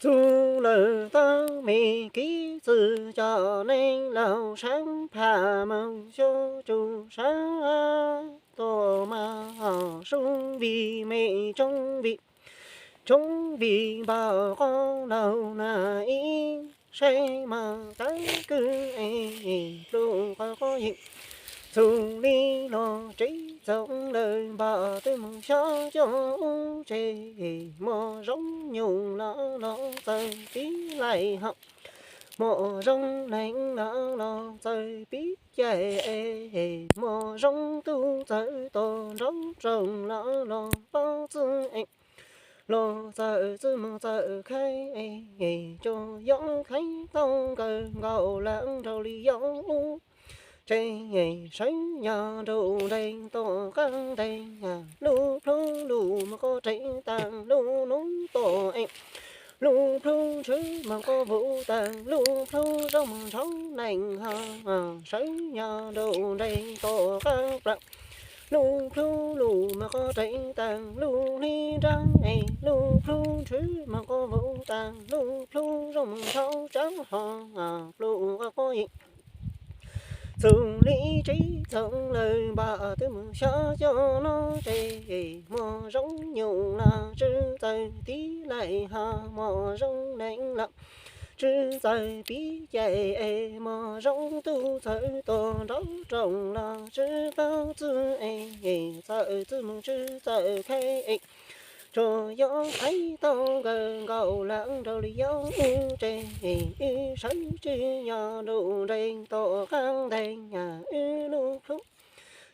Txug lawm tau me kev txwv cov neeg laug sab phaj moog xyuas tsuj sab tuaj mas ho sub vim me tsob vim, tsob vim npam qoj laug na ib saib mas txawv kawg es pluj qhov qhov yim. Txug li los tsev txoov lawm npam twb moog xyuas cov ub tsev, muaj zoo nyuj los los txawv pib laim hom, muaj zoo neeg los los txawv pib cais, muaj zoo tub txawv tuaj nraub rooj los los paub txwv es, los txawv txwv moog txawv khaib, tsuas yog khaib tau nkaus nkaus lawm nraug li yog ub tsev, sawv nyob nruj nreeg tom qaab nteeg, lub plhu lug moog qhov tsev taag lub nub tom es, lub plhu tshwv moog qhov vuv taag lub plhu zoo moog ntshauv neeg ho, sawv nyob nruj nreeg tom qaab plawv, lub plhu lug moog qhov tsev taag lub hli nraag es, lub plhu tshwv moog qhov vuv taag lub plhu zoo moog ntshauv tsaav ho, pluj qhov qhov yim. Txug li tsev txoov lawm npam twb moog xyuas cov nub tsev, muaj zoo nyuj los tsw txawv pib laim hom, muaj zoo neeg los tsw txawv pib cais, muaj zoo tub txawv tuaj nraub rooj los tsw paub txwv es, txawv txwv moog tsw txawv khaib, tsuas yog khaib tau nkaus nkaus lawm nraug li yog ub tsev, wb sawv tsev nyob nruj nreeg tom qaab nteeg, wb lub plhu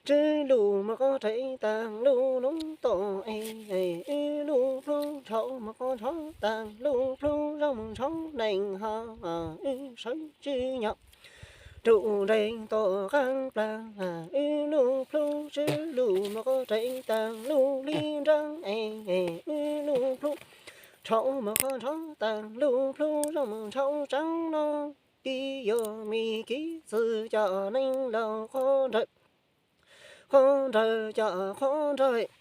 tsw lug moog qhov tsev taag lub nub tom es, wb lub plhu ntshauv moog qhov ntshauv taag lub plhu zoo moog ntshauv neeg ho, wb sawv tsev nyob nruj nreeg tom qaab plawv, wb lub plhu tsw lug moog qhov tsev taag lub hli nraag es, wb lub plhu ntshauv moog qhov ntshauv taag lub plhu zoo moog ntshauv tsaav no. Tib yog me kev txwv cov neeg laug qhov nrawm, qhov nrawm cov qhov nrawm